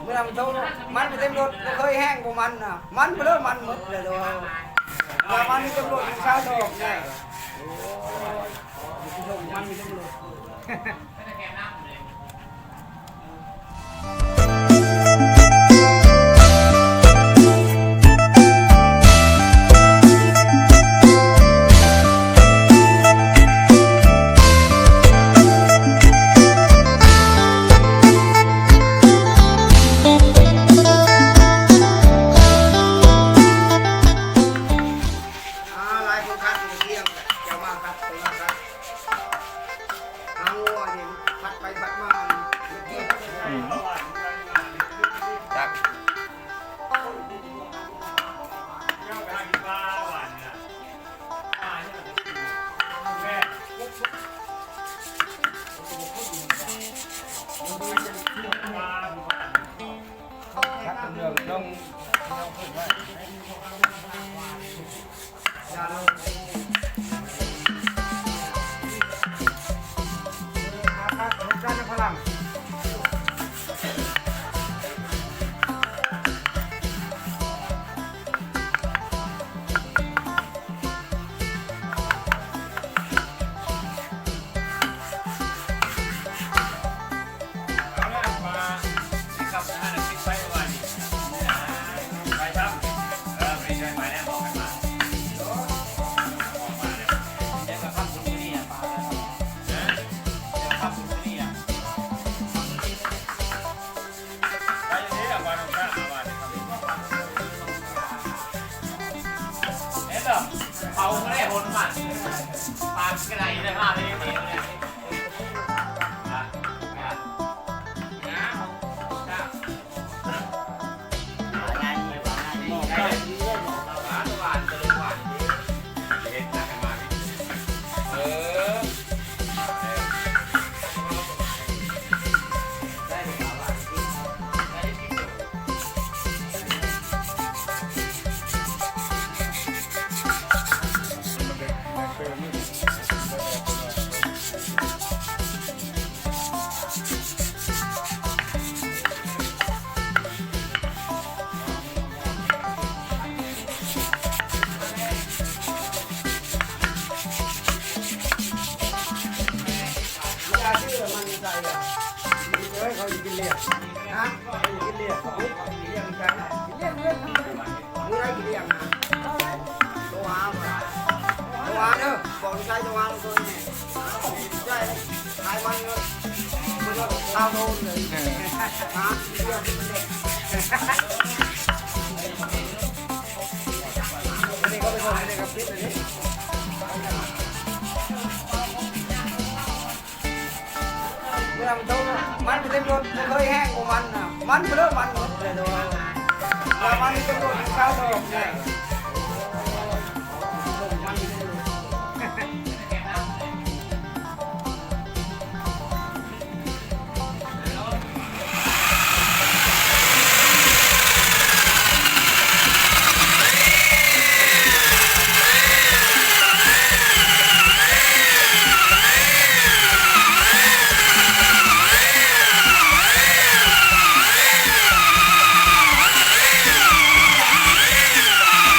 ເມື່ອມັນໂຕ ມັນໄປເຕັມລົດ ບໍ່ເຄີຍແຫ້ງກວ່າມັນນະ ມັນໄປເລີຍ ມັນໝົດເລີຍໂດ. ແລ້ວມັນມີເຕັມລົດ ຊາວດອກນີ້ ມັນມີເຕັມລົດ. ອ່າ ຫຼາຍຄົນຄັດຢູ່ທ່ຽງ ເຈົ້າມາຄັດ ເຈົ້າມາຄັດ ຫາງົວນີ້ພັດໄປພັດມາ ອືມ ຈັກ ຄັດເປັນເລື່ອງ ເລື່ອງ ເລື່ອງເພິ່ນໄວ້ ເຂົາບໍ່ໄດ້ຫົນມາ ປານກະໄດໄດ້ມາເລີຍ. ຢ່າຊື້ມັນໃສ່ ເອີຍ ເຂົາຊິກິນລຽບ ຮະ ເຂົາຊິກິນລຽບ ລຽບໃສ່ ລຽບ ລຽບ ມື້ໃດຊິລ້ຽງນະ ໂທຫາ ໂທຫາເດີ ບອກລູກຊາຍໂທຫາໂຕນີ້ ໃຊ່ ຂາຍມັນເລີຍ ບໍ່ຕ້ອງເອົາໂຕເລີຍ ເອີ ຫາ ລຽບ ອັນນີ້ກໍໄປສົ່ງ ອັນນີ້ກໍປິດ ອັນນີ້ ເມື່ອມັນໂຕ ມັນໄປເຕັມລົດ ບໍ່ເຄີຍແຫ້ງກວ່າມັນນະ ມັນເລີຍ ມັນໝົດເລີຍໂດ. ແລ້ວມັນເຕັມລົດ ຊາວດອກນີ້ ມັນມີເຕັມລົດ. ເ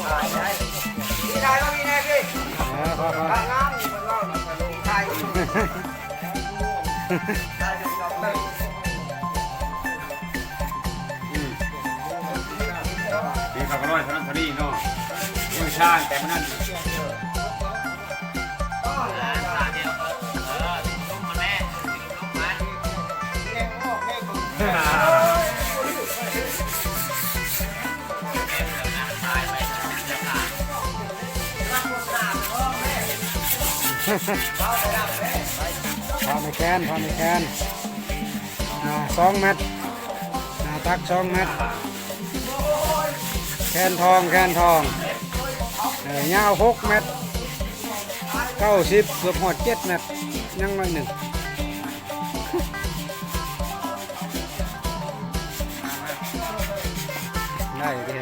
ພີ່ຖ່າຍວ່າມີແນ່ພີ່ ເອີ ພໍໆ ນາງນີ້ເພິ່ນເວົ້ານະ ຖ່າຍ ຖ່າຍ ອືມ ມີເຂົາກໍນ້ອຍເທົ່ານັ້ນເທົ່ານີ້ເນາະ ມືຊ່າງແຕ່ມື້ນັ້ນ ພາໄປແຄນ ພາໄປແຄນ ອ່າ ສອງແມັດ ໜ້າຕັກສອງແມັດ ແຄນທອງ ແຄນທອງ ເອີ ຍາວຫົກແມັດ ເກົ້າສິບ ເກືອບຮອດເຈັດແມັດ ຍັງໜ້ອຍໜຶ່ງ ໄດ້ເດ້.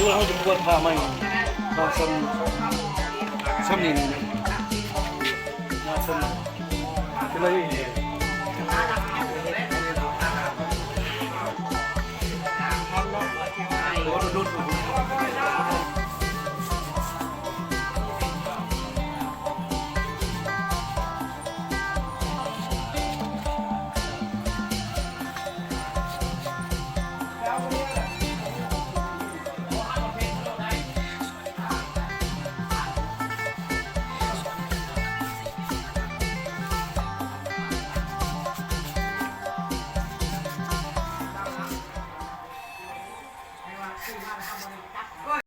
ຄືເຮົາຈະກວດຜ້າໃໝ່ ເຮົາຊ່ຳ ຊ່ຳນີ້ນະ ຊ່ຳນີ້ ຄືວ່າ